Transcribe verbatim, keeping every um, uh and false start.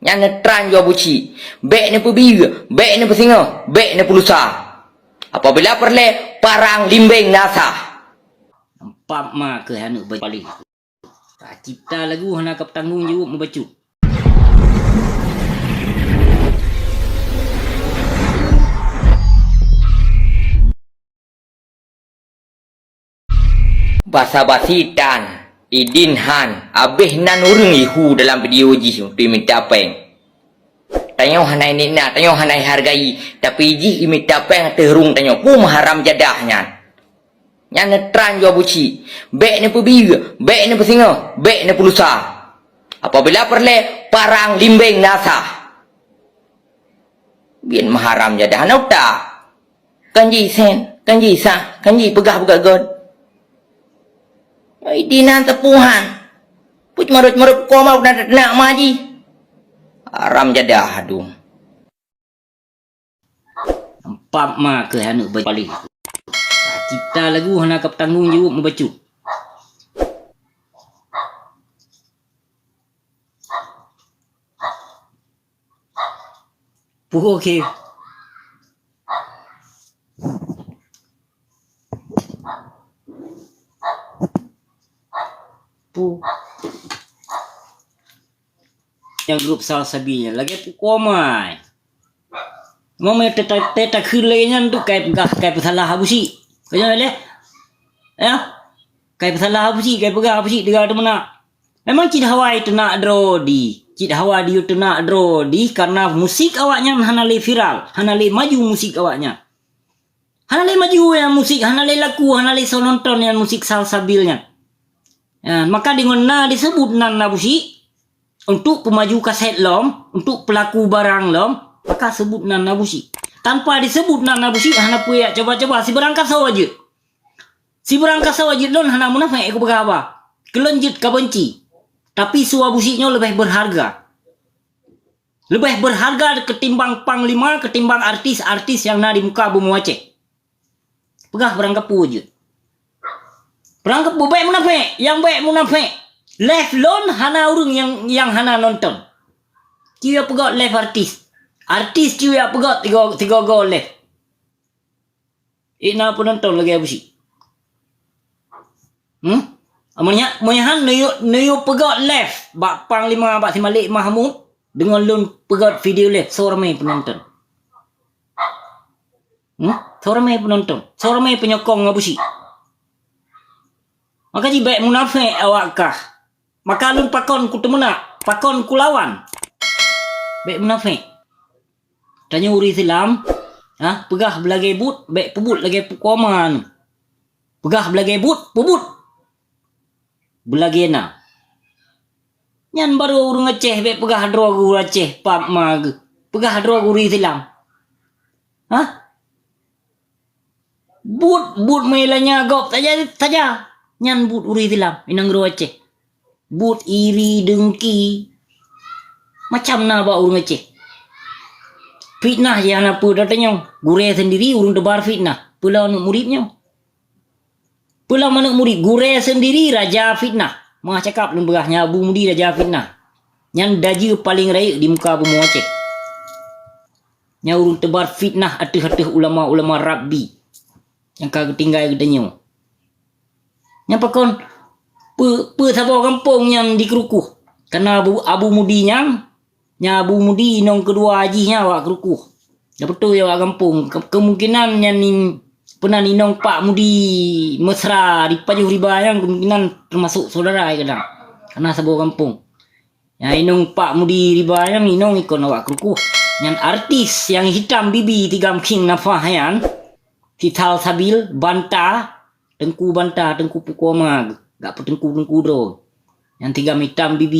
Nyan neutran jua buci. Bék neupeubiyeu, bék neupeusingoh, bék neupulusa. Apabila peureulée, parang limbeng na sah. Nampak ma keuh aneuk beupaléh. Cipta lagu hana ka tanggong jaweueb meubacut. Basa-basi tan, idin han, abéh nan ureuëng ihu dalam video jih untuk imita péng. Tanyoe hana inikna, tanyoe hana ihargai, tapi jih imita péng ateueh rhueng tanyoe. Peue meuharam jadah nyan. Nyan neutran jua buci. Bék neupeubiyeue, bék neupeusingoh, bék neupulusa. Apabila peureulée, parang limbeng na sah. Biet meuharam jadah na utak. Kan ji sen, kan ji sah, kan ji peugah-peugah göt. Ai dinan teupuhan. Puc marot-marot koma udah nak maji. Haram jadah, aduh. Nampak ma keuh aneuk beupaléh. Cipta lagu hana ka tanggong jaweueb meubacut. Puh, oke. Puh. Nyang grup Salsabil nyan lagée pukomai. Meunyoe teuta-, teutakheun lagée nyan tu kai peugah, kai peusalah Abusyik. Keu nyan lé? Ya? Kai peusalah Abusyik, kai peugah Abusyik teuga teumeunak. Memang cit hawa teunak droe di. Cit hawa di teunak droe di karena musik awaknyan hana lé viral, hana lé maju musik awaknyan. Hana lé maju nyan musik, hana lé laku, hana lé soe nonton nyan musik Salsabil nyan. Ya, maka deungon na diseubut nan Abusyik, untuk peumaju kaset lom, untuk peulaku barang lom, maka seubut nan Abusyik. Tanpa diseubut nan Abusyik, hana peue jak coba-coba, sibarang kasoe jeuet. Sibarang kasoe jeuet lôn hana munafék kupeugah haba. Keu lôn jeuet ka beunci. Tapi su Abusyik nyoe leubeh beurharga. Leubeh beurharga ketimbang panglima, ketimbang artis-artis nyang na di muka bumoe Aceh. Peugah barang kapeue jeuet. Barang kapeue bék munafék, nyang bék munafék. Live lôn hana ureuëng nyang, nyang hana nonton. Ci jak peugét live artis. Artis ci jak peugét tiga, tiga go live. Ék na peunonton lagée Abusyik. Hmm? Meunyo, meunyo han neuyue, neuyue peugét live bak Panglima, bak si Malik Mahmud, deungon lôn peugét video live, soe ramé peunonton. Hmm? Soe ramé peunonton, soe ramé peunyokong Abusyik. Maka jih bék munafék awak kah. Maka lôn pakon kuteumeunak, pakon kulawan. Bék munafék. Tanyoe ureuëng Islam, ha, peugah beulagée buet, bék peubuet lagée pukoman. Peugah beulagée buet, peubuet beulagée na. Nyan barô ureuëng Aceh bék peugah droe geuh ureuëng Aceh, pap ma geuh. Peugah droe geuh ureuëng Islam. Hah? Buet, buet meulanya gob saja, saja. Nyan buet ureuëng Islam, inong droe Aceh. Buet iri, dengki. Macam na bak ureuëng Aceh. Fitnah jih hana peue, tanyoe. Gurée sendiri ureuëng teubar fitnah. Peue lom aneuk murit nyoe. Peue lom aneuk murit, gurée sendiri raja fitnah. Meuah cakap lôn peugah nyan Abu Mudi raja fitnah. Nyan dajeu paleng rayeuk di muka bumoe Aceh. Nyan ureuëng teubar fitnah ateueh-ateueh ulama-ulama Rabbi nyang ka geutinggai geutanyoe. Nyan pakon peue, peue saboh gampông nyan dikeurukoh. Karena Abu, Abu Mudi nyan, nyan Abu Mudi inong keudua jih nyan awak keurukoh. Dah beutôi awak gampông. Ke-, kemungkinan nyan nin-, peunan inong Pak Mudi Mesra di Pajoh Riba nyan kemungkinan teumasok saudara kadang. Karena saboh gampông. Nyan inong Pak Mudi Riba nyan inong ikon awak keurukoh. Nyan artis nyang hitam bibi tigam khieng nafah nyan, si Salsabil, Banta, Teungku Banta, Teungku Pukoma, gak peuteungku-teungku droe. Nyan tigam hitam bibi.